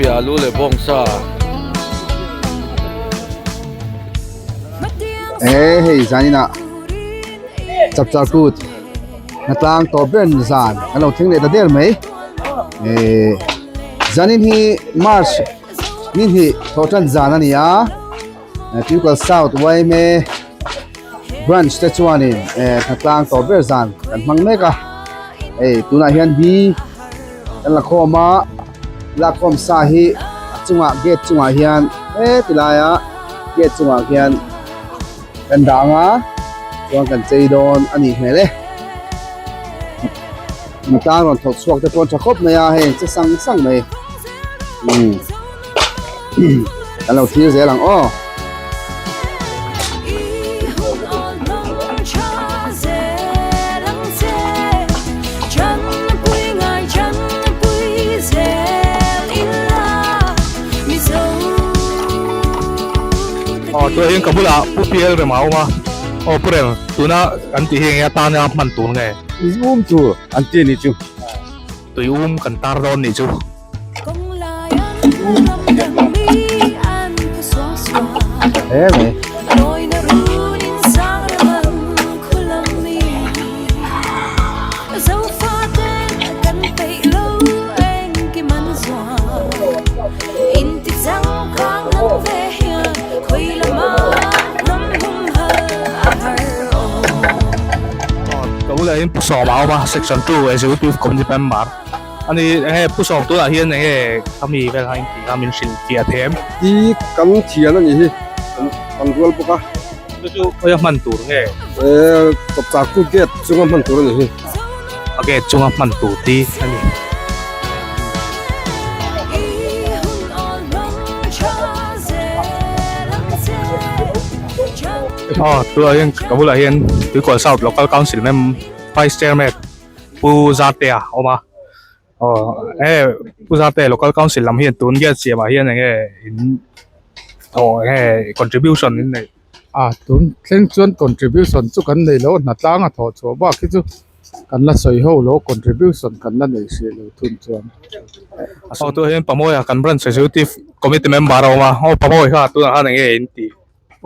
Coffee alu leh bawngsa. E hei zaninah chapchar kut hnatlang tawp ber zan kan lo thleng leh ta der mai eh zanin hi march ni hnih thawh tan zan a ni a Tuikal South yma branch te chuanin eh hnatlang tawp ber zan kan hmang mek a hei tunah hian hi kan la khawm a lakkhawm sa hi a chungah gate chungah hian heti laia gate chungah khian kan dah ang a chuan kan chei dawn a nih hmel e hnatlang rawn thawk chhuak te pawh an tha khawp mai a hei an che sang sang mai umm kan lo thlir zel ang aw. Aw tunah hian ka bulah Pu Pial rem a awm a, aw Pu Rem tuna kan tih hi enge atana hman tur nge? Tui um tur an ti a nih chu. Tui um kan tar dawn nih chu. Hle mai. Ka bulah hian Pu Sawma a awm a, Section 2 Executive Committee Member. Ani enge Pu Sawm tunah hian enge khami vel kha in tih kha min hrilh fiah thei em? I kan thian a nih hi, kan rual bawk a. Chu chu khawi a hman tur nge? Eee chawpchar kut gate chunga hman tur a nih hi. A gate chunga hman tur ti a ni. Aw tunah hian ka bulah hian Tuikual South Local Council mem Vice Chairman Pu Zartea a awm a aw he Pu Zartea local council lam hian tun gate siam ah hian enge in thawh enge contribution in neih a tun thleng chuan contribution chu kan nei lo a hnatlang a thawh chhuah bak hi chu kan la sawi ho lo contribution kan la nei hrih lo thun chuan. Aw tunah hian Pamoia kan branch executive committee member a awm a aw Pamoia kha tunah khan enge in tih.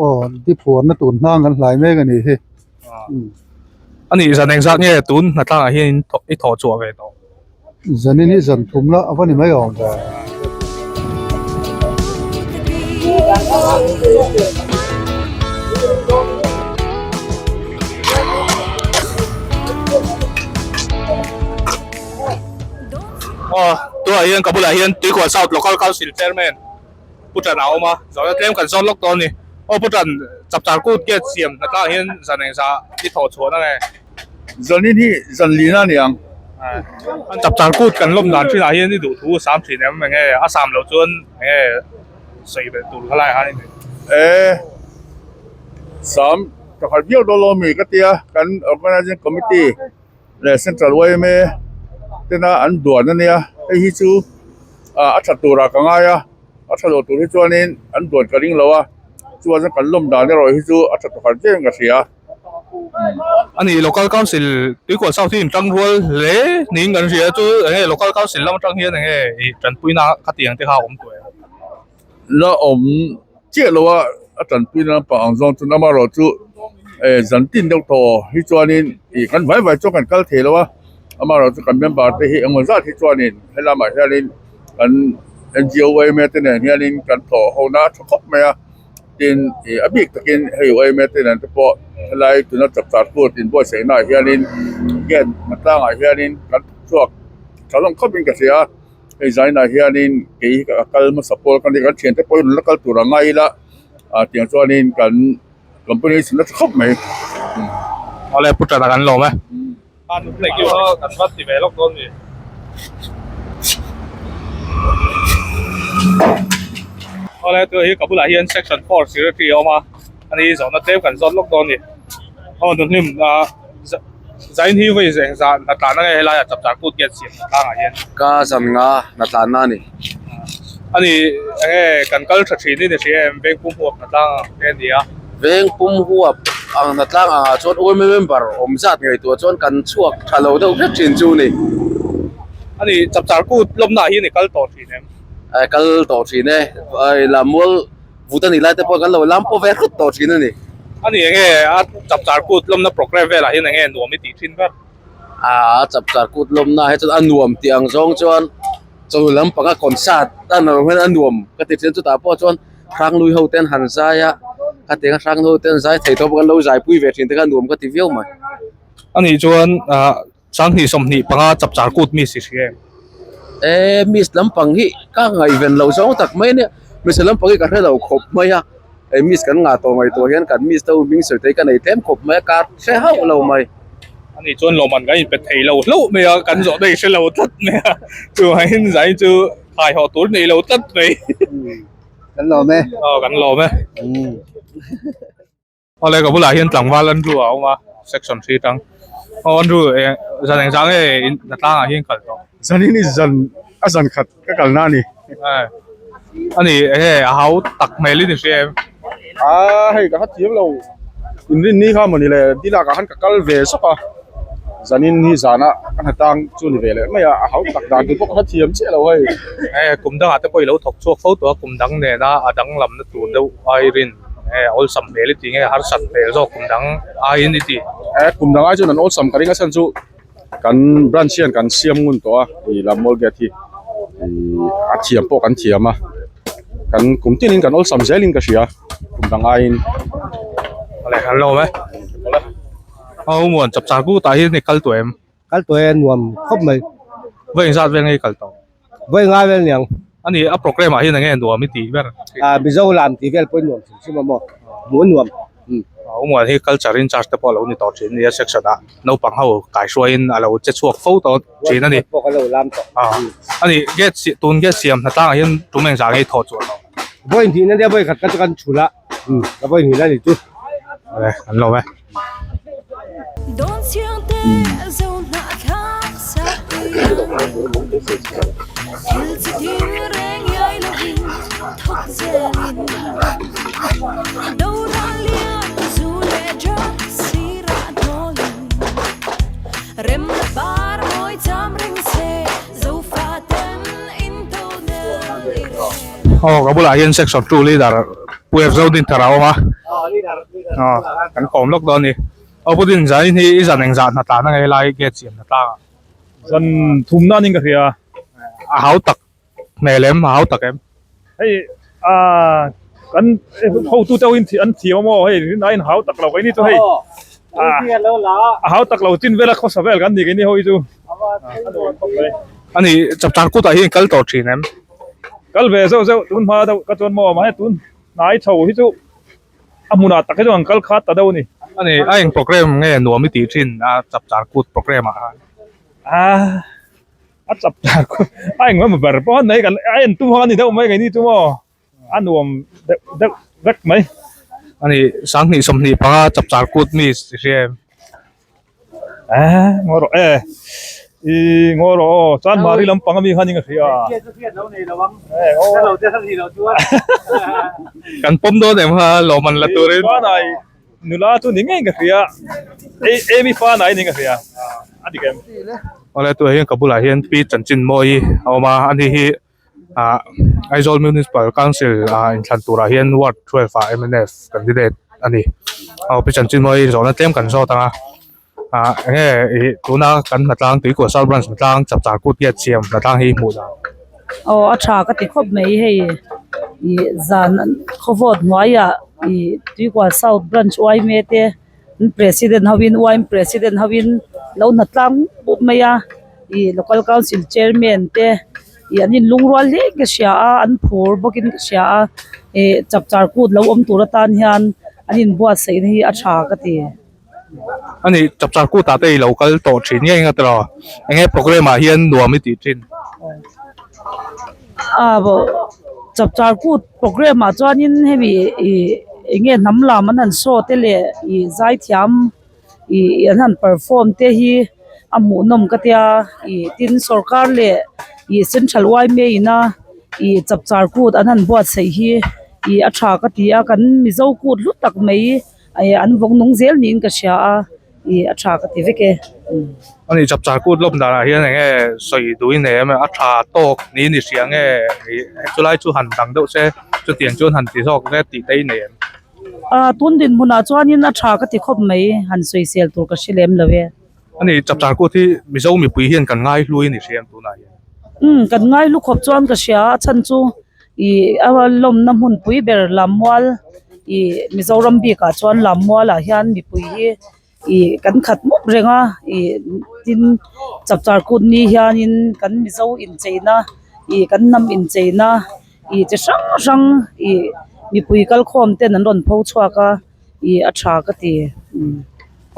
Aw diphuarna tur hnang kan hlai mek a nih hi. A nih zan engzat nge tun hnatlang ah hian i thawh chhuah ve tawh? Zanin hi zan thum la a va ni mai awm ve. Aw tunah hian ka bulah hian Tuikual South Local Council Chairman Pu Tan a awm a, zawhna tlem kan zawt lawk dawn a ni. Aw Pu Tan, chapchar kut gate siam hna tlang hian zan engzah i thawh chhuah na nge? Zanin hi zan lina a ni ang. Chapchar kut kan lawm dan thinah hian i duh thu a sam thin em? Enge a sam loh chuan enge sawi belh tur kha lai khan i nei? E, sam pakhat viau dawn lo mi ka tia, kan Organizing Committee leh Central yma tena an duan a nia hei hi chu ah a tha turah ka ngai a a tha lo tur hi chuanin an duan ka ring lo a chuan kan lawm dan erawh hi chu a tha tawh khat viau in ka hria. A ni Local Council Tuikual South hi intang rual hle niin kan hria chu enge Local Council lam atang hian enge ih tanpuina khatiang te kha a awm tawh em? La awm chiah lo a a tanpuina lampang ang zawng chuan amaherawh chu eh zan tin deuh tawh hi chuanin ih kan vai vai chuan kan kal thei lo a amaherawh chu kan member te hi engmaw zat hi chuanin helamah hianin kan N G O yma te nen hianin kan thawh ho na a tha khawp mai a tin ih a bik takin hei yma te nen te pawh helai tuna chapchar kut inbuatsaih naah hianin gate hnatlangah hianin kan chhuak tha hlawm khawpin ka hria a. Hei zainah hianin kei hi a kal hmasa pawl ka ni kan thiante pawhin rawn la kal tur a ngai ila ah tiang chuanin kan company sin a tha khawp mai. Awle pu Tana kan lawm e. A nupui kio kha kan va ti ve lawk dawn mi. Awle tuna hi ka bulah hian section 4 secretary a awm a ani zawhna tlem kan zawt lawk dawn ni. Aw nuhlim ah. Zain hi vawi zeng zah hna tlan ange helai ah chapchar kut gate siam hna tlangah hian. Ka zan nga hna tlanna a ni. A ni enge kan kal tha thin in i hria em veng pum huap hna tlang ang te a ni a. Veng pum huap ang hna tlang angah chuan UMA member awm zat ngaihtuah chuan kan chhuak tha lo deuh vek thin chu ni. A ni chapchar kut lawmna ah hian i kal tawh thin em? Kal tawh thin e. Lammual vut a nih lai te pawh kan lo lam pawh ve hrut tawh thin a ni. A ni enge a chapchar kut lawmna program velah hian enge nuam i tih thin ber? A chapchar kut lawmna hi chuan a nuam tih ang zawng chuan chawhnu lampanga concert a nuam hian a nuam ka ti thin chutah pawh chuan Hranglui ho ten han zai a, khatianga Hranglui ho ten zai thei tawp kan lo zaipui ve thin te kha nuam ka ti viau mai. A nih chuan ah Sanghnih 25 chapchar kut miss i hria em? E miss lampang hi ka ngaihven lo zawng tak mai ania, miss lampang hi ka hre lo khawp mai a, e miss kan ngah tawh ngaih tawh hian kan miss te ho hming sawi te hi ka nei tlem khawp mai a, ka hre hauh lo mai. Ani chuan lawmman kan inpe thei lo hlauh mai a, kan zawh daih hre lo tlat mai a, chuvangin zai chu thai haw tur nei lo tlat mai. Kan lawm e. Aw kan lawm e. Awle ka bulah hian tlangval Andrew a awm a section 3 tang aw Andrew eh zan engzah nge in na tlangah hian kal tawh zan hi ni zan a zan khat ka kal na a ni eh ani enge a hau tak hmel in i hria em a hei ka hrethiam lo inrin ni kha mawni le dilak ah khan ka kal ve sawk a zanin hi zana ka hna tang chu ni ve leh mai a a hau tak dan tur pawh ka hrethiam chiah lo hei eh kum dangah te pawh i lo thawk chhuak fo tawh a kum dang nena a danglam na tur deuh airin. Nge awlsam hmel i ti nge harsat hmel zawk kum dang aiin i ti? Eh kum dang ai chuan an awlsam ka ring a chhan chu kan branch hian kan siam ngun tawh a ih Lammual gate hi ih a thiam pawh kan thiam a kan kum tinin kan awlsam zelin ka hria kum dang aiin. Awle kan lawm e. Aw muan chapchar kut ah hian i kal tawh em? Kal tawh e nuam khawp mai. Vawi engzat vel nge i kal tawh? Vawi ngai vel niang. A ni, a program ah hian enge nuam i tih ber? Ah Mizo lam tih vel pawh i nuam hrim hrim a maw? Hmuh a nuam. Umm. Umuan hi culture in charge te pawh a lo ni tawh thin a nia section ah naupang ho kaihruaiin a lo che chhuak fo tawh thin a ni. Pawh kan lo lam tawh. Ah a ni, gate si tun gate siam hnatlang ah hian tum engzah nge i thawh chuan lo? Vawi hnih na nia vawi khat kha chu kan chhul a. Umm ka vawi hnih na ni chu. Awle kan lawm e. Aw ka bulah hian section 2 leader Pu F Zodinthar a awm a aw kan kawm lawk dawn a ni aw Pu Din zan hi i zan engzah hna tlan a ngei lai gate siam hna tlang ah zan thum nan in ka hria a hau tak hmel em a hau tak em hei ah kan hotu te ho in an thiam a maw hei rinai in hau tak lo keini chu hei a hau tak lo chin vel a khawsa vel kan ni keini ho hi chu a ni chapchar kutah hian kal tawh thin em kal ve zeuh zeuh tun hma deuh ka chuan maw mahse tun hnai chho hi chu a hmunah tak hi chuan an kal khat ta deuh a ni. A ni a eng program nge nuam i tih thin a chapchar kut program ah khan? Ah a chapchar kut a eng emaw ber pawh a nei kan a en tum ho a ni deuh mai keini chu maw a nuam deuh deuh vek mai. A ni 20 25 chapchar kut mi i hria em? Eh ngaw rawh e i ngaw rawh aw chuan mari lampang ami khan in ka hria kan pawm dawn em kha lawm an la turin fanai nula chu ni ngei ka hria amy fanai ni ka hria a dik em awle tu hian ka bulah hian pi chanchin mawi a awm a ani hi ah Aizawl Municipal Council ah inthlan turah hian ward 12 ah mnf candidate a ni aw pi chanchin mawi zawhna tlem kan zawt ang a ah enge ih tuna kan hnatlang tuikua south branch hnatlang chapchar kut gate siam hnatlang hi hmuh dan. Aw a tha ka ti khawp mai hei ih zan khawvawt hnuaiah ih tuikua south branch yma te an president hovin yma president hovin lo hnatlang pup mai a ih local council chairman te ih an inlungrual hle ka hria a an phur bawkin ka hria a ih chapchar kut lo awm tur atan hian an inbuatsaih na hi a tha ka ti. Ani chapchar kut ah te i lo kal tawh thin nge eng atiraw enge program ah hian nuam i tih thin? Ah chapchar kut program ah chuanin hemi ih enge hnam lam an han show te leh ih zaithiam ih an han perform te hi a hmuhnawm ka tia ih tin sorkar leh ih central yma ina ih chapchar kut an han buatsaih hi ih a tha ka ti a kan mizo kut hlu tak mai. An vawk nung zel niin ka hria a. Ih a tha ka ti vek e. Ani chapchar kut lawm danah hian eng nge sawi duhin nei em a tha tawk niin i hria nge ih chulai chu han dang deuh se chutiang chuan han ti zawk nge tih te i nei em? Ah tun dinhmunah chuanin a tha ka ti khawp mai han sawisel tur ka hre lem lo e. Ani chapchar kut hi Mizo mipui hian kan ngai hluin i hria em tunah hian? Umm kan ngai hlu khawp chuan ka hria a chhan chu ih a lawmna hmunpui ber Lammual ih Mizoram bikah chuan Lammualah hian mipui hi ih kan khat mup reng a ih tin chapchar kut ni hianin kan Mizo incheina ih kan hnam incheina ih chi hrang hrang ih mipui kalkhawm ten an rawn pho chhuak a ih a tha ka ti umm.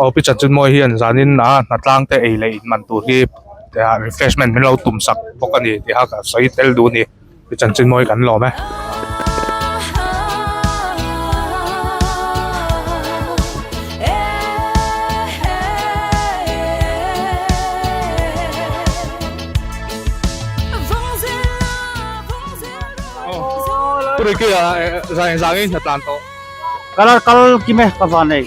Aw pi Chanchinmawi hian zanin a hnatlang te ei leh in man tur hi refreshment min lo tum sak bawk a ni tih kha ka sawi tel duh a ni. Pi Chanchinmawi kan lawm e. Pu Ricky a zan zangin hnatlan tawh. Kal kal kim e ka van nei.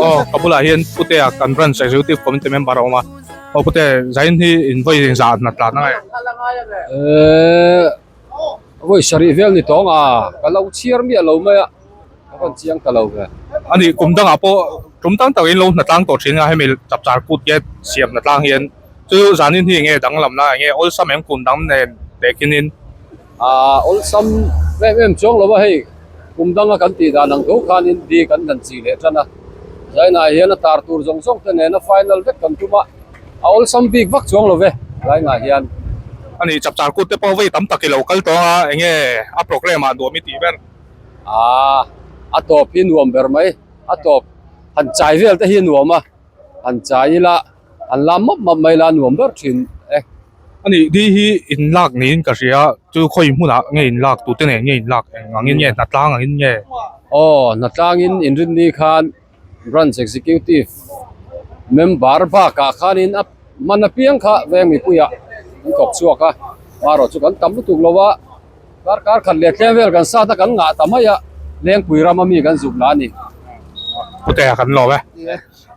Aw ka bulah hian Putea kan branch executive committee member a awm a aw Pute Zain hi in vawi zah hna tlan a nge. Vawi sarih vel ni tawng a, ka lo chhiar miah lo mai a, ka rawn chiang ta lo ve. A nih, kum dangah pawh tum tam takin lo hna tlang tawh thin a, hemi chapchar kut nge siam hna tlang hian chu zanin hi enge danglamna enge awlsam em kum dang nen tehkinin? Aa awlsam em em chuang lo a, hei kum danga kan tih dan ang tho khanin di kan dan chi leh tan a, zainah hian a tar tur zawng zawng te nena final vek kan tum a. A awlsam bik vak chuang lo ve lainah hian. Ani chapchar kut te pawh vei tam tak i lo kal tawng a, enge a program ah nuam i tih ber? Aa, a tawp hi nuam ber mai, a tawp han chai vel te hi a nuam a, han chai ila han lam map map mai ila a nuam ber thin e. Ani di hi in lak niin ka hria, chu khawi hmunah nge in lak, tute nen nge in lak, eng angin nge, hnatlang angin nge? Aw, hnatlangin inrinni khan Branch Executive member bakah khanin a man apiang kha veng mipuiah an thawk chhuak a, marawh chu kan tam lutuk lo a, darkar khat leh tlem vel kan sat a kan ngah ta mai a, Lengpui rama mi kan zuk la a ni. Putea kan lawm e.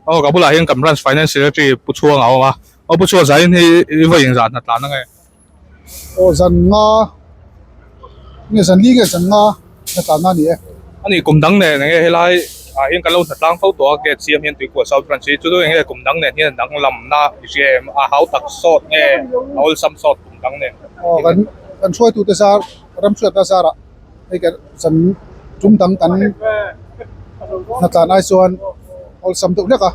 Aw ka bulah hian kan Branch Finance Secretary Pu Chhuang a awm a, aw Pu Chhuang zain hi i vawiin zah hna tlan ange. Aw zan nga nge zan li nge zan nga hna tlan a ni e. A ni kum dang nen enge helai ah hian kan lo hna tlang fo tawh a gate siam hian tuikua South Branch hi chu chu enge kum dang nen hian danglamna i hria em a hau tak sawt nge a awlsam sawt kum dang nen. Aw kan kan hruaitute zar ram hriatna zarah hei kan zan tum dang kan hna tlan ai chuan awlsam deuh hlek a.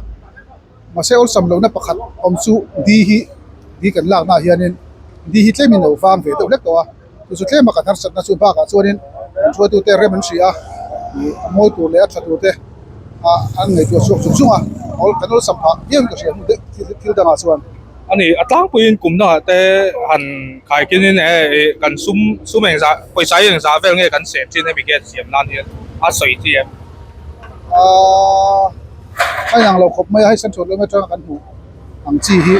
Mahse awlsam lohna pakhat awm chu di hi di kan laknaah hianin di hi tlemin lo vang ve deuh hlek tawh a, chu chu tlema kan harsatna chu bakah chuanin kan hruaitute rem an hria a, ih a mawi tur leh a tha tur te ah an ngaihtuah chhuak chung chung a, awl kan awlsam phah viau in ka hria hnu deuh thil thil dangah chuan. A ni, a tlangpuiin kum dangah te han khaikinin e ih kan sum sum engzah pawisa hi engzah vel nge kan seh thin hemi gate siam nan hian a sawi chi em? Aaa. A inang lo khawp mai a, hei central lam atanga kan hmuh ang chi hi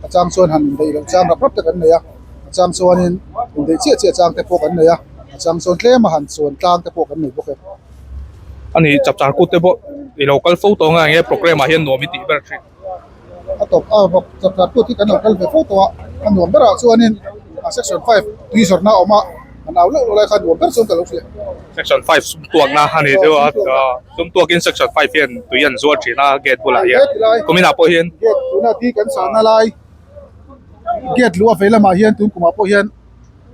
a chang chuan han indaih loh chang rap rap te kan nei a, a chang chuanin indaih chiah chiah chang te pawh kan nei a, a chang chuan tlem a han chuan tlang te pawh kan nei bawk e. A ni, chapchar kut te pawh i lo kal fo tawh ang a, enge programme ah hian nuam i tih ber thin? A tawp a, chapchar kut hi kan lo kal ve fo tawh a, a nuam berah chuanin section 5 tui zawrhna a awm a, an au leuh leuh lai kha nuam ber chuan ka lo hria. Section 5 sum tuakna a ni deuh a, sum tuakin section 5 hian tui an zuar thin a gate bulah hian kuminah pawh hian. Gate tuna di kan sahna lai gate luh a vei lamah hian tun kumah pawh hian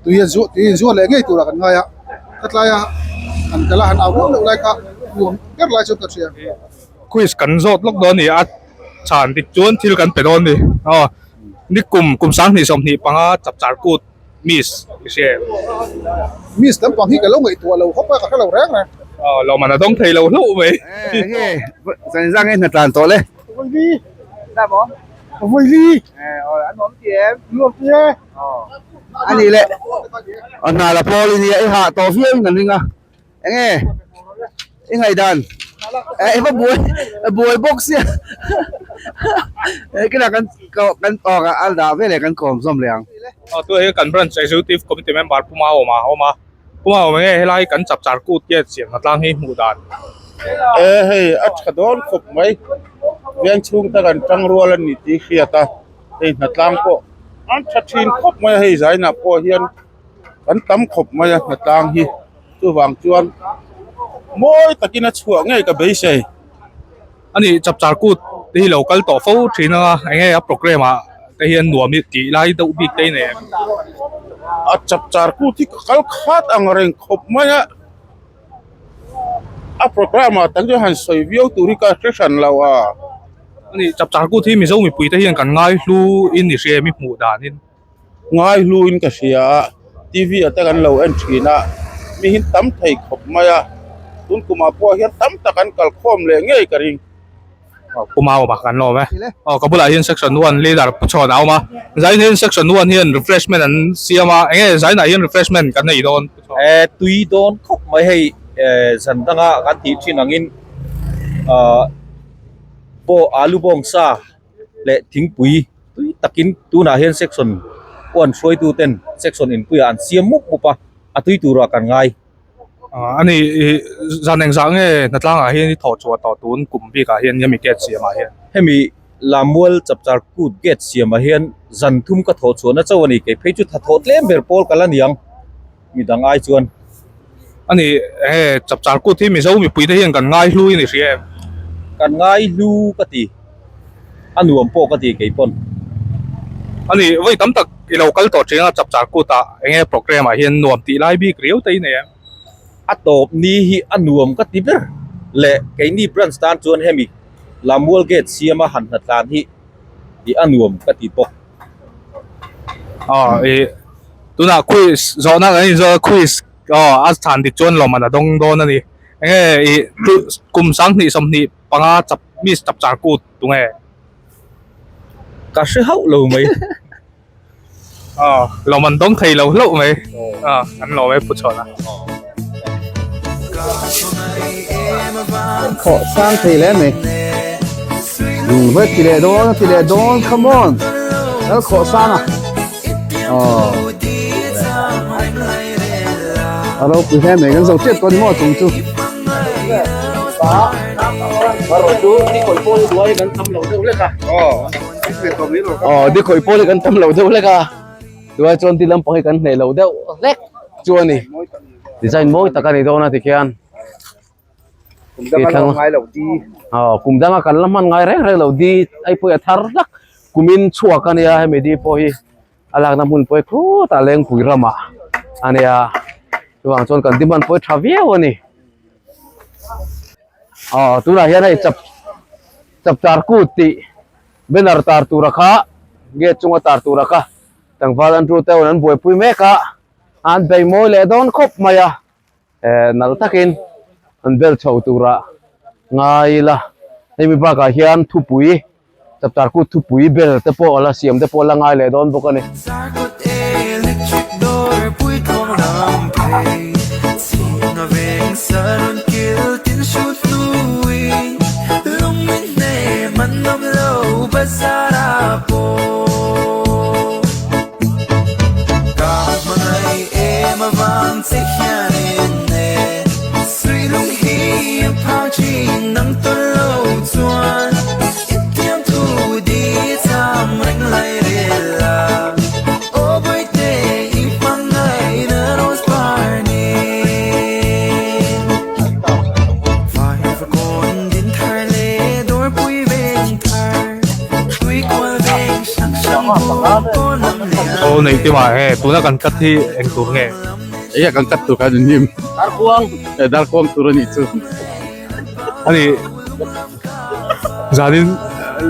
tui an zuar tui an zuar leh ngei turah kan ngai a, khatlaia han kal a han au leuh leuh lai kha. nuam ber lai chuan ka hria. Quiz kan zawt lawk dawn a ni a, chhan dik chuan thil kan pe dawn a ni. Aw ni kum kum 2025 chapchar kut miss i hria em? Miss lampang hi ka lo ngaihtuah lo khawp a, ka hre lo reng reng. Aw lawmman a dawng thei lo hlauh mai. Enge zan zang nge hna tlan tawh le? Vawi Za maw? Vawi li. A nuam ti em? Nuam ti e. A nih le. A hna la pawl i nia i hah tawh viau in kan ring a. Enge i ngaihdan? Eh i va buai buai bawk sia. Kila kan kan awk a dah veleh kan kawm zawm leh ang. Aw tunah hian kan branch executive committee member Pu Maawma a awm a. Pu Maawma nge helai kan chapchar kut te siam hna tlang hi hmuh dan. E hei a tha dawn khawp mai veng chhung te kan tang rual a ni tih hriat a hei hnatlang pawh an tha thin khawp mai a hei zainah pawh hian kan tam khawp mai a hnatlang hi chuvang chuan mawi takin a chhuah ngei ka beisei. Ani chapchar kut te hi lo kal tawh fo thin anga enge a programme ah te hian nuam hi tih lai deuh bik te hi nei em? A chapchar kut hi ka kal khat ang reng khawp mai a, a programme ah tak chu han sawi viau tur hi ka hre hran lo a. Ani chapchar kut hi Mizo mipui te hian kan ngai hlu in i hria em i hmuh danin? Ngai hlu in ka hria a, TV ah te kan lo en thin a, mi hi tam thei khawp mai a, tun kumah pawh hian tam tak an kal khawm leh ngei ka ring. Aw Pu Mauma kan lawm e. Aw ka bulah hian section one leader Pu Chhawn a awm a, zain hian section one hian refreshment an siam a, enge zainah hian refreshment kan nei dawn Pu Chhawn? E tui dawn khawp mai hei zan danga kan tih thin angin ah pawh alu bawngsa leh thingpui tui takin tunah hian section one hruaitu ten section inpuiah an siam mup mup a a tui turah kan ngai. Ah ani ih zan engzah nge hnatlangah hian i thawh chhuah tawh tun kum bikah hian hemi gate siamah hian. Hemi Lamual chapchar kut gate siamah hian zan thum ka thawh chhuahna chauh a ni kei phei chu tha thawh tlem ber pawl ka la niang midang ai chuan. Ani he chapchar kut hi Mizo mipui te hian kan ngai hlu in i hria em? Kan ngai hlu ka ti, a nuam pawh ka ti kei pawn. Ani vawi tam tak i lo kal tawh thin a chapchar kut ah enge programme ah hian nuam tih lai bik riau te i nei em? A tawp ni hi a nuam ka ti ber leh keini branch tan chuan hemi Lamual gate siama han hnatlan hi a nuam ka ti bawk. Aw ih tunah quiz zawhna kan inzawh a quiz aw a chhan dik chuan lawmman a dawng dawn a ni enge ih kum 2025 chap miss chapchar kut tunge ka hre hauh lo mai aw lawmman dawng thei lo hlauh mai aw an lawm e pu chhuan a. Khawh sang thei hle mai vawi ti leh dawn a ti leh dawn come on lal khawh sang a aw a ropui hle mai kan zo tep tawh a ni maw chung chu. Aw di khawih pawl hi kan tam lo deuh hlek a tunah chuan ti lampang hi kan hneh lo deuh hlek chu a ni. Design mawi tak a ni dawn a tikhian aw kum danga kan la hman ngai reng reng lo di ai pawh hi a thar hlak kumin chhuak a nia hemi di pawh hi a lakna hmun pawh hi khutah lengpui ramah a nia chuvang chuan kan di hman pawh hi tha viau a ni aw tunah hian hei chap chapchar kut tih banner tar tura kha gate chunga tar tura kha tlangval an tu te an buaipui mek a. An bei mawi leh dawn khawp mai a, eh nalh takin an bel chho turah ngai ila hemi bakah hian thupui chapchar kut thupui bel te pawh a la siam te pawh a la ngai leh dawn bawk a ni. Aw nei te mah he tuna kan cut hi eng tur nge Eia kan cut tur khan in hnim Darkhuang eh darkhuang tur a nih chu. Ani zanin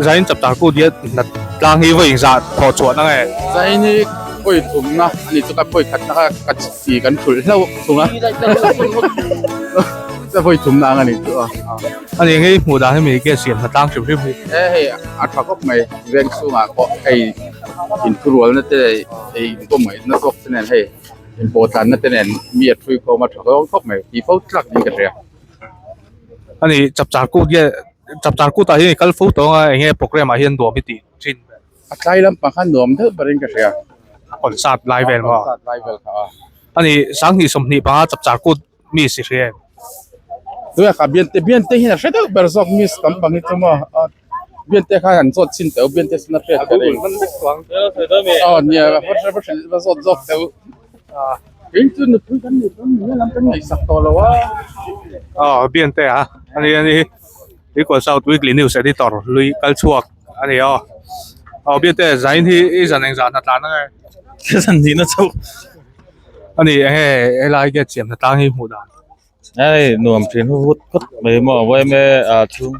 zanin chapchar kut hian hnat tlang hi vawi engzah thawh chhuah na nge? Zain hi pawi thumna a ni chu ka pawi khatna kha ka chi kan thulh hlauh thung a pawi thumna ang a ni chu a. Ani eng nge i hmuh dan hemi nge siam hna tlang hrim hrim hi? E hei a tha khawp mai veng chhungah pawh hei inthurualna te leh ei inkawmngaihna zawk te nen hei inpawhtlanna te nen mi a thui khawm a tha zawng khawp mai tih fo tlak in ka hria. Ani chapchar kut nge chapchar kutah hian i kal fo tawng a eng nge programme ah hian nuam i tih thin ber? A tlai lampang khan nuam deuh berin ka hria. A concert lai vel maw? A concert lai vel kha a. Ani 2025 chapchar kut miss i hria em? Tuia kha biante biante hian a hre deuh ber zawk miss tam pang hi chu maw biante khan an zawt chin teuh biante chuan a hriat ka ring. Aw nia va hre va hrilh va zawt zawk teuh. Kei chu nupui kan nei chuan nula lam kan ngaihsak tawh lo a. Aw biante a ani ani Equal South Weekly News Editor lui kal chhuak ani aw. Aw biante zain hi i zan engzah hna tlan ange? Zan nihna chauh. Ani enge helai gate siam hna tlang hi hmuh dan. Hei nuam thin hu vut phawt mai maw yma ah chhung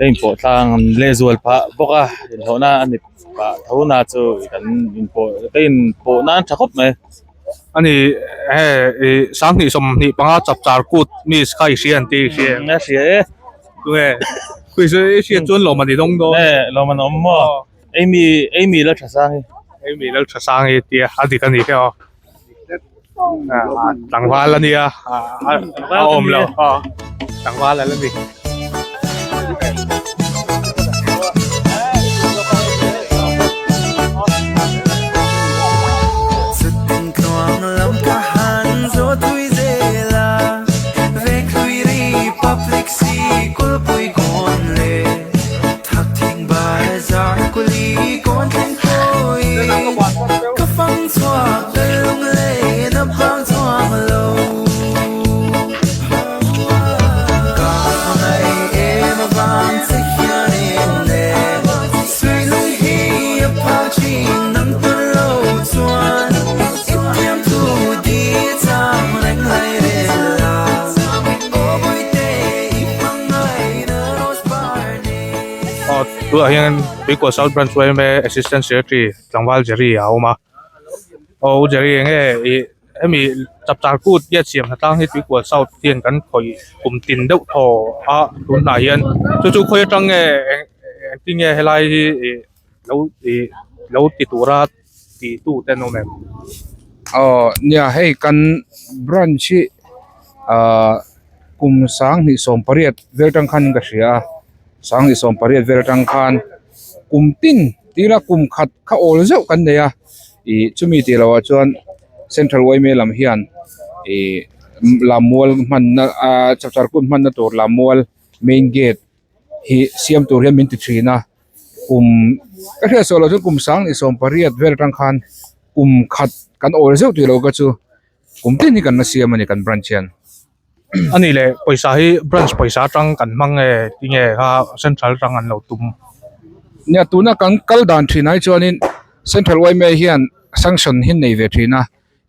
a inpawh tlang an leh zual phah bawk a inhlawhna a ni pah tho na chu kan inpawh ka inpawh nan tha khawp mai. Ani hei ih 2025 chapchar kut miss kha i hria an tih i hria em? A hria e. Tunge khui chu i hriat chuan lawm an i dawng dawn. E lawm an awm maw. Amy Amy la tha sang hi. Amy lal tha sang hi tia a dik a ni keuh a. Tlangval a nia a awm lo tlangval a la ni. Aw tunah hian Tuikua South Branch yma Assistant Secretary tlangval Jerry a awm a aw u Jerry eng nge ih hemi chapchar kut gate siam hna tlang hi Tuikua South hian kan khawih kum tin deuh thaw a tunhnah hian chu chu khawi atang nge eng engtin nge helai hi ih lo ih lo ti tura ti tu te an awm em? Aw nia hei kan branch hi ahh kum 2018 vel atang khan ka hria a 2018 vel atang khan kum tin tila kum khat kha awl zeuh kan nei a ih chumi tih loh ah chuan central yma lam hian ih lammual hmanna ahh chapchar kut hmanna tur lammual main gate hi siam tur hian min ti thin a kum ka hriat sawi loh chuan kum 2018 vel atang khan kum khat kan awl zeuh tih loh kha chu kum tin hi kan la siam a ni kan branch hian. A nih leh pawisa hi branch pawisa atang kan hmang nge tinge kha central atang an lo tum. Nia tuna kan kal dan thin ai chuanin central yma hian sanction hi nei ve thin a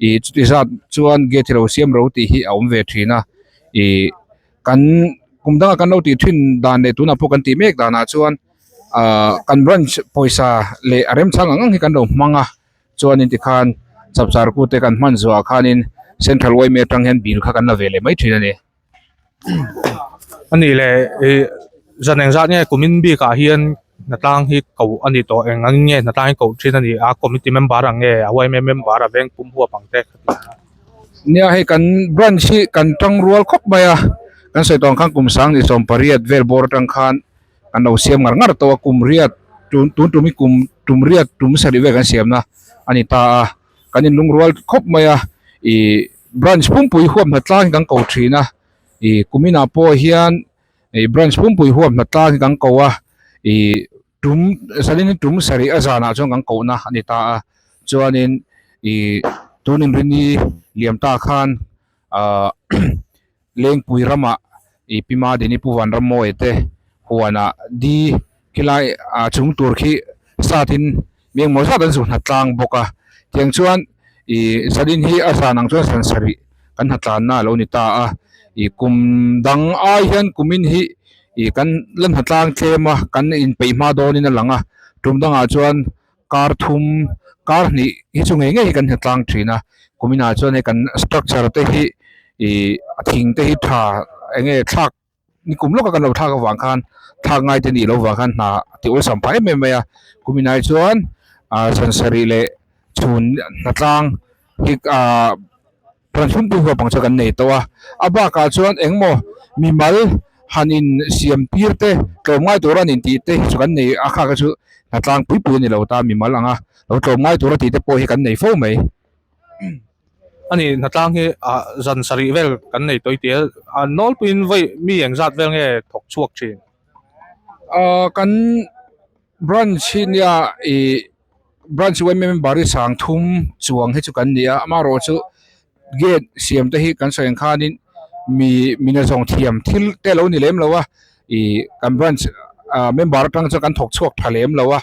ih chuti zat chuan gate hi lo siam ro tih hi a awm ve thin a ih. Kan kum dangah kan lo tih thin dan leh tunah pawh kan tih mek danah chuan ahh kan branch pawisa leh a remchang ang ang hi kan lo hmang a chuanin tikhan chapchar kute kan hman zuah khanin central yma atang hian bill kha kan la ve leh mai thin a ni. A nih leh ih zan engzat nge kumin bikah hian hnatlang hi koh a ni tawh eng ang nge hnatlang hi koh thin a ni a committee member ang nge a yma member a veng pum huap ang te kha ti a. Nia hei kan branch hi kan tang rual khawp mai a kan sawi tawh ang khan kum 2018 vel bawr atang khan kan lo siam ngar ngar tawh a kum riat tun tun tum hi kum tum riat tum sarih vel kan siam na a ni ta a kan in lungrual khawp mai a ih branch pumpui huap hna tlang hi kan ko thin a ih kum inah pawh hian ih branch pumpui huap hna tlang hi kan ko a ih. Tum zanin hi tum sarih a zanah chuan kan kohna a ni ta a chuanin ih tun inrini liam ta khan ahh lengpui ramah ih pi Madini Pu Vanrammawi te huanah di khilai ah chung tur khi satin mi engmaw zat an zu hnatlang bawk a tiang chuan ih zanin hi a zan ang chuan zan sarih kan hnatlanna a lo ni ta a Ih kum dang ai hian kumin hi ih kan la hna tlang tlem a kan inpeih hma dawnin a lang a tum dangah chuan kar thum kar hnih hi chu ngei ngei hi kan hna tlang thin a kuminah chuan hei kan structure te hi ih a thing te hi tha eng nge thlak ni kum lawka kan lo thlak avang khan thlak ngai te nih loh vang khan hna a ti awlsam phah em em mai a kuminah hi chuan ah zan sarih leh chhun hnatlang hi ah Ran hlumtu huap ang chu kan nei tawh a, a bakah chuan engmaw mimal han in siam tir te tlawmngai tura an intih te hi chu kan nei a khak chu hna tlang pui pui a ni lo ta mimal anga lo tlawmngai tura tih te pawh hi kan nei fo mai. Ani hna tlang hi ah zan sarih vel kan nei tawh i ti a, a nawlpuiin vawi mi engzat vel nge thawk chhuak thin? Ah kan branch hi nia ih branch yma member hi sang thum chuang hi chu kan ni a amaherawh chu gate siam te hi kan sawi ang khanin mi mina zawng thiam thil te alo ni lem lo a ih kan branch ah member atang chuan kan thawk chhuak tha lem lo a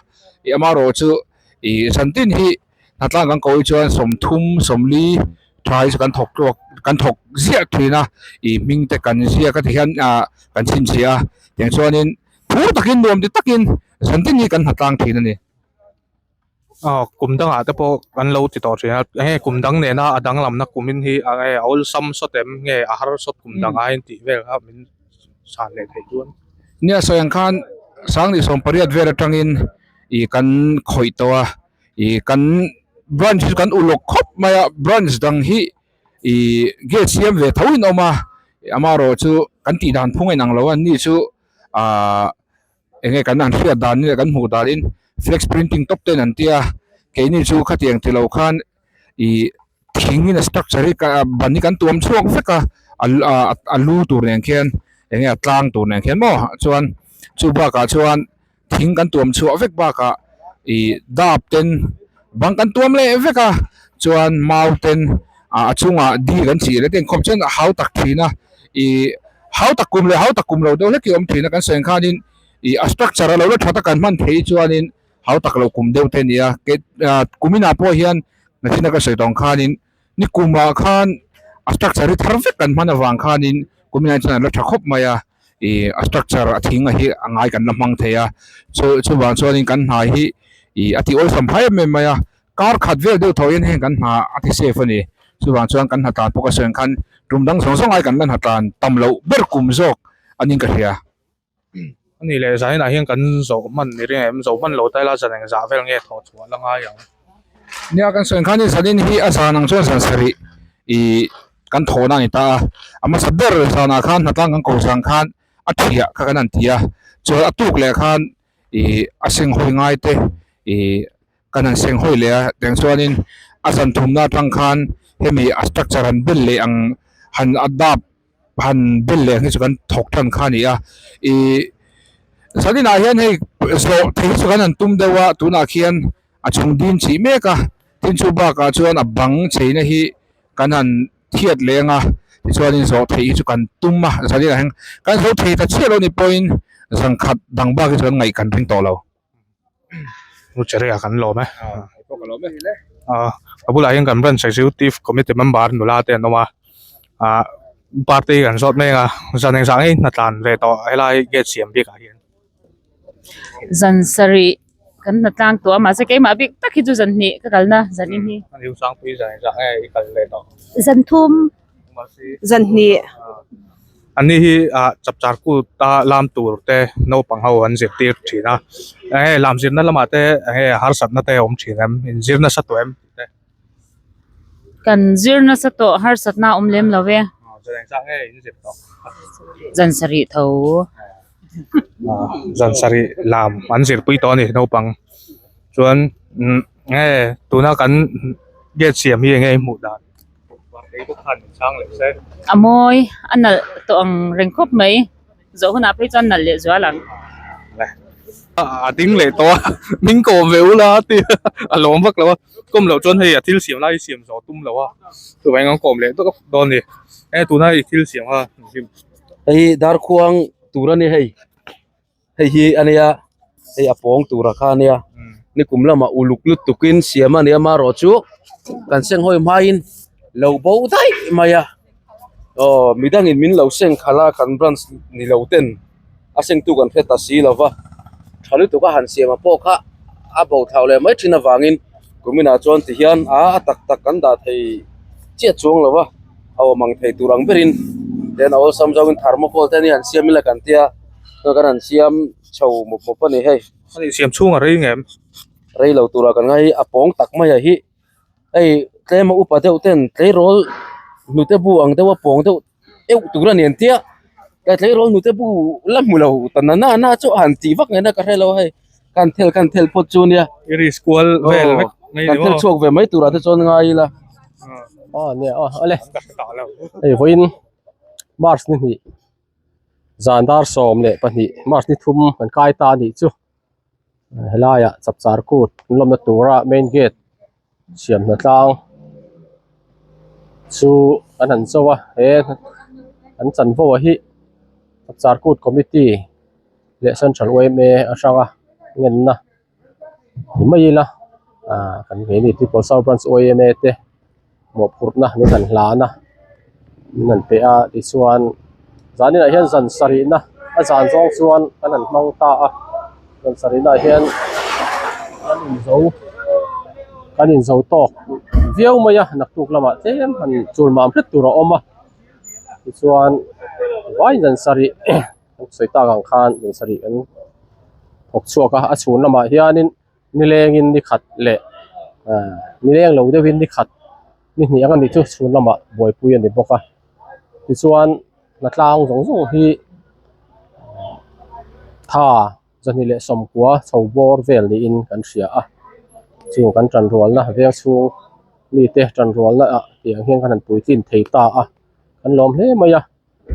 ih amaherawh chu ih zantin hi hnatlang kan ko hi chuan sawmthum sawmli tha hi chu kan thawk tluak kan thawk ziah thin a ih hming te kan ziak a ti hian ah kan chhinchhiah a tiang chuanin phur takin nuam ti takin zantin hi kan hnatlang thin a ni. Aw kum dangah te pawh kan lo ti tawh thin a enge kum dang nena a danglamna kumin hi a nge a awlsam sawt em nge a har sawt kum dang aiin tih vel kha min chhan leh theih chuan. Nia sawi ang khan Sangni 80 vel atangin ih kan khawih tawh a ih kan branch hi chu kan ulawk khawp mai a branch dang hi ih gate siam ve tho in awm a amaherawh chu kan tih dan phung a inang lo a ni chu ahh. Enge kan han hriat dan nge kan hmuh danin flex printing tawp ten an tia keini chu khatiang ti lo khan ih thing in a structure hi ban hi kan tuam chhuak vek a a lu tur nen khian enge a tlang tur nen khian maw chuan chu bakah chuan thing kan tuam chhuah vek bakah ih dap ten bang kan tuam leh vek a chuan mau ten a chungah di kan chih leh te inkhawm chuan a hau tak thin a ih hau tak kum leh hau tak kum lo deuh hlek hi a awm thin a kan sawi ang khanin ih a structure a lo la tha tak an hman theih chuanin hau tak lo kum deuh te a ni a ah kuminah pawh hian nachina ka sawi tawh ang khanin ni kumah khan a structure hi thar vek kan hman avang khanin kuminah chuan an la tha khawp mai a ih a structure a thing a hi a ngai kan la hmang thei a chu chuvang chuanin kan hna hi ih a tih awlsam phai em em mai a Kar khat vel deuh tho hian heng kan hna a ti safe a ni. Chuvang chuan kan hnatlan pawh ka sawi ang khan tum dang zawng zawng ai kan la hnatlan tam loh ber kum zawk a ning ka hria. A nih leh zaninah hian kan zawh hman ni ring em? Zawh hman lo ta ila zan eng zah vel nge thawh chhuah la ngai ang? Nia kan sawi ang khan zanin hi a zan ang chuan zan sarih ih kan thawhna a ni ta a. A hmasa ber zanah khan hnatlang kan ko zan khan a thiah kha kan han ti a. Chuan a tuk leh khan ih a senghawi ngai te ih kan han seng hawi leh a tiang chuanin a zan thumna atang khan hemi a structure han bel leh ang han a dap han bel leh ang hi chu kan thawk tan kha a ni a ih zaninah hian hei zawh thei hi chu kan han tum deuh a tunah khian a chhung ding chih mek a tin chu bakah chuan a bang cheina hi kan han thiat leh ang a tichuanin zawh theih hi chu kan tum a zaninah hian kan zo thei ta chiah lo ni pawhin zan khat dang bak hi chu kan ngaih kan ring tawh lo. Lucheria kan lawm e a bulah hian kan branch executive committee member nula te an awm a ah party kan zawt mek a zan engzah ngei hna tlan ve tawh helai gate siam bik ah hian. Zan sarih kan hna tlang tawh a mahse keimah bik tak hi chu zan hnih ka kalna zan in hi. Zan thum Zan hnih. Anni hi ah chapchar kut a lam tur te naupang ho an zirtir thin a enge lam zirna lamah te enge harsatna te a awm thin em inzir nasa tawh em tih te. Kan zir nasa tawh harsatna a awm lem lo e. Zan engzah nge in zir tawh? Zan sarih tho. Zan sarih lam an zirpui tawh a ni naupang chuan enge tuna kan gate siam hi enge i hmuh dan? A mawi a nalh tawh ang reng khawp mai zawh hunah phei chuan nalh leh zual ang. A ding leh tawh a min kawm ve ula a ti a lawm vak lo a kawm loh chuan hei a thil siam lai hi siam zawh tum lo a chuvangin an kawm leh dawk dawn a ni e tuna i thil siam kha Hei darkhuang tur a ni hei. Hei hi a nia hei a pawng tura kha a nia nikum lamah uluk lutukin siam a nia amaherawh chu kan senghawi hmain lo bo daih mai a. Aw midangin min lo seng khalh a kan branch ni lo ten a sengtu kan hre ta si lo va tha lutuk a han siam a pawh kha a bo thlau leh mai thin avangin kuminah chuan ti hian a a tak tak kan dah thei chiah chuang lo va a awm ang thei tur ang berin then a awlsam zawngin thermocol te ania an siam ila kan tia chuan kan han siam chho mawp mawp a ni hei. Ani siam chhung a rei ngem? Rei lo tura kan ngai a pawng tak mai a hi. Hei tlema upa deuh ten tleirawl hnute bu ang deuh a pawng deuh euh tur a ni an tia ka tleirawl hnute bu la hmu lo ta na na na chu a han tih vak ngaihna ka hre lo hei kan thel kan thel phawt chu nia i risk kual vel vek mai kan thel chhuak ve mai turah te chuan ngai ila aw nia aw awle hei vawiin march ni hnih zan dar 12 march ni thum kan kai ta a nih chu. Helaiah chapchar kut an lawmna tura main gate siam hna tlang chu an han zo a he an chanvo ah hi chapchar kut committee leh central yma a hrang a ngenna ni mai ila ah kan ve ni triple south branch yma te mawhphurhna min han hlan a min han pe a tichuan zaninah hian zan sarihna a zan zawng chuan kan han hmang ta a zan sarihna ah hian kan inzo kan inzo tawk viau mai a naktuk lamah tlem han chul mam hret tur a awm a tichuan vai zan sarih an sawi tak ang khan zan sarih an thawk chhuak a a chhun lamah hianin. Nilengin ni khat leh ah nileng lo deuhin ni khat ni hnih ang a nih chu chhun lamah buaipui a ni bawk a tichuan hnatlang zawng zawng hi tha 290 chho bawr vel niin kan hria a chung kan tanrualna veng chhung mite tanrualna ah tiang hian kan han puitlin thei ta a kan lawm hle mai a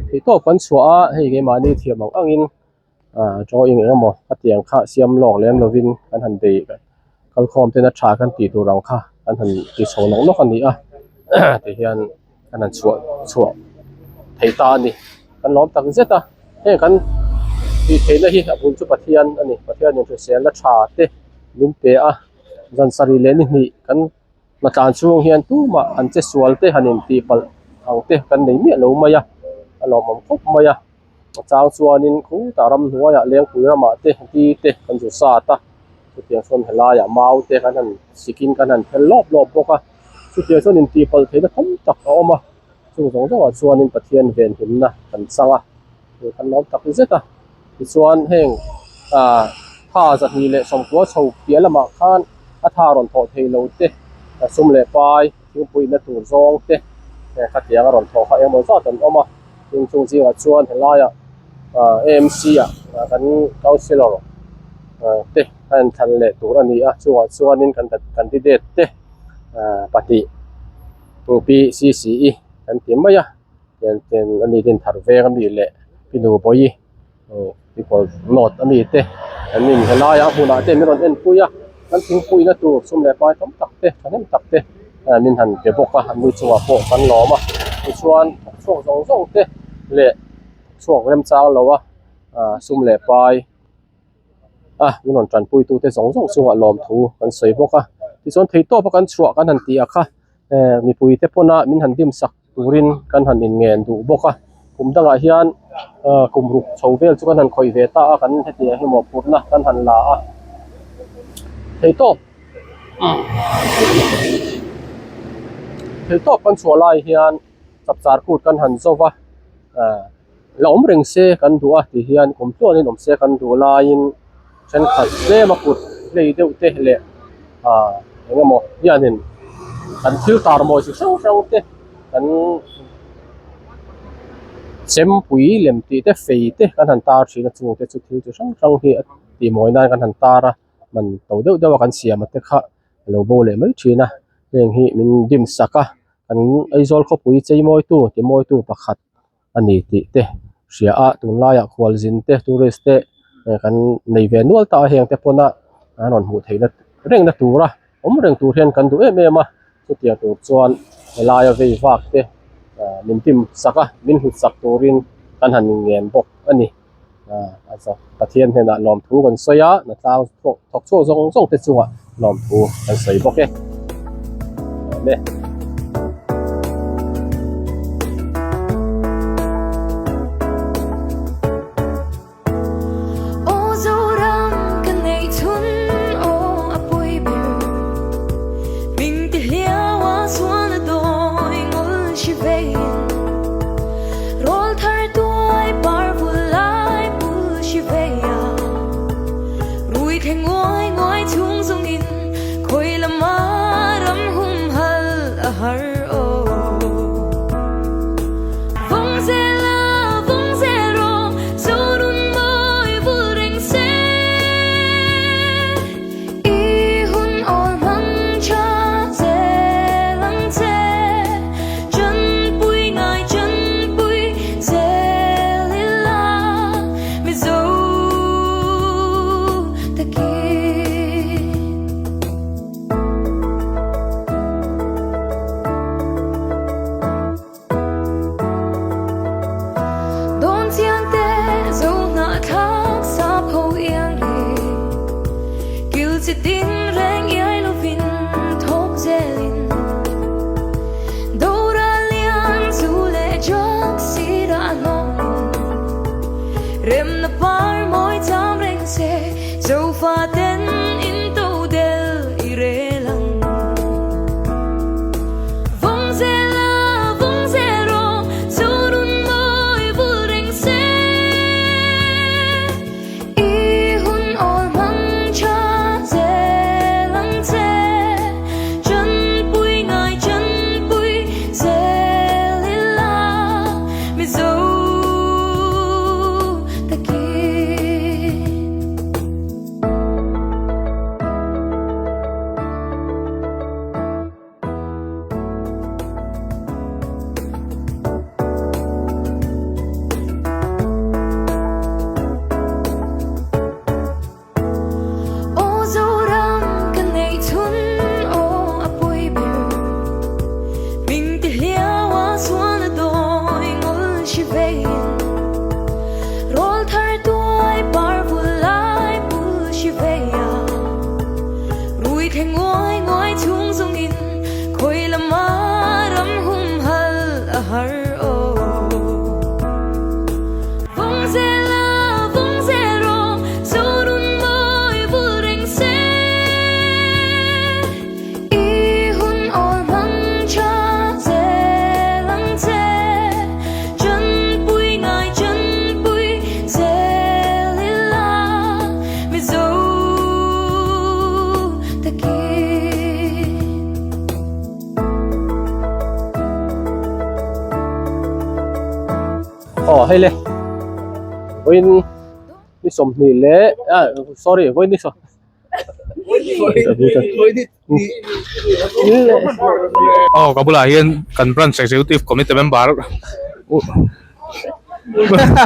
theihtawp kan chhuah a hei keimahni thiam ang angin. ah drawing eng emaw a tiang kha siam lawk lem lovin kan han bei kalkhawm ten a tha kan tih tur ang kha kan han ti chho nawk nawk a ni a ti hian kan han chhuah chhuah thei ta a ni kan lawm tak zet a heng kan tih theihna hi a bul chu Pathian a ni Pathian in hriselna tha te min pe a zan sarih leh ni hnih kan hna tlan chhung hian tumah an che sual te han in tih palh ang te kan nei miah lo mai a a lawmawm khawp mai a. A chang chuanin khutah ramhnuaiah lengpui ramah te di te kan zu sat a chutiang chuan helaiah mau te kan han sikin kan han phel lawp lawp bawk a chutiang chuan intihpalh theihna tam tak a awm a chung zawng zawngah chuanin Pathian venhimna kan chang a hei kan lo tak zet a tichuan heng ah tha 290 chho piah lamah khan a tha rawn thawh thei lo te sum leh pai thingpuina tur zawng te khatiang a rawn thawh kha engemaw zat an awm a. Tin chung zingah chuan helaiah ah AMC ah kan councillor ah te a inthlan leh tur a ni a chungah chuanin kan candidate te ah pahnih PCCE kan ti mai a tian ten a ni din thar veng ami leh pi nu bawi people note ami te an in helai a hmunah te min rawn en pui a kan thingpuina tur sum leh pai tam tak te thahnem tak te min han pe bawk a an ni chungah pawh kan lawm a tichuan thawk chhuak zawng zawng te leh chhuak remchang lo a ah sum leh pai a min rawn tanpui tu te zawng zawng chungah lawmthu kan sawi bawk a tichuan theihtawp a kan chhuah kan han tih ah kha eh mipui te pawn a min han dim sak turin kan han inngen duh bawk a kum dangah hian ah kum ruk chho vel chu kan han khawih ve ta a kan hetiang hi mawhphurhna kan han la a theihtawp theihtawp kan chhuah lai hian chapchar kut kan han zo va ah la awm reng se kan duh a ti hian kum tluanin awm se kan duh laiin thenkhat tlem a kut hlei deuh te leh ah eng emaw hianin kan thil tar mawi chi hrang hrang te kan chempui lem tih te fei te kan han tar thin a chung te chu thil chi hrang hrang hi a tih mawi nan kan han tar a man to deuh deuh a kan siam a te kha a lo bo leh mai thin a heng hi min dim sak a kan Aizawl khawpui chei mawi tu ti mawi tu pakhat. a ni tih te hria a tunlaiah khualzin te tourist te kan nei ve nual ta a heng te pawna an rawn hmuh theihna rengna tura awm reng tur hian kan duh em em a chutiang tur chuan helaia vei vak te ah min tim sak a min hlut sak turin kan han ngen bawk a ni ah Pathian hnenah lawmthu kan sawi a natlang thawk chhuak zawng zawng te chungah lawmthu kan sawi bawk e. Amen. Aw hei le vawiin ni sawmhnih leh ah sorry vawiin ni sawm Aw ka bulah hian kan branch executive committee member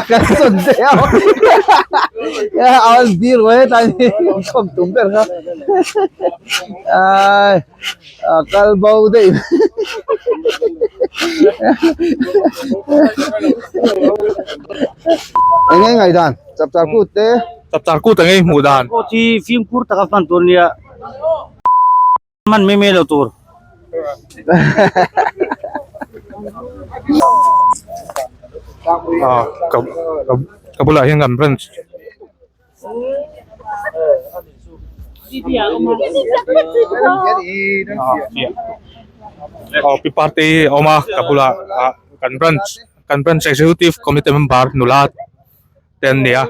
Kan sawn te a a dil ruai tlai ni khawm tum ber kha ai a kal bo daih eng nge ngaih dan chapchar kut te chapchar kut eng nge hmuh dan kut hi fimkhur taka hman tur nia hman mai mai lo tur. Ah ka ka bulah hian kan branch aw pi party a awm a ka bulah ah kan branch kan branch executive committee member nula te an ni a.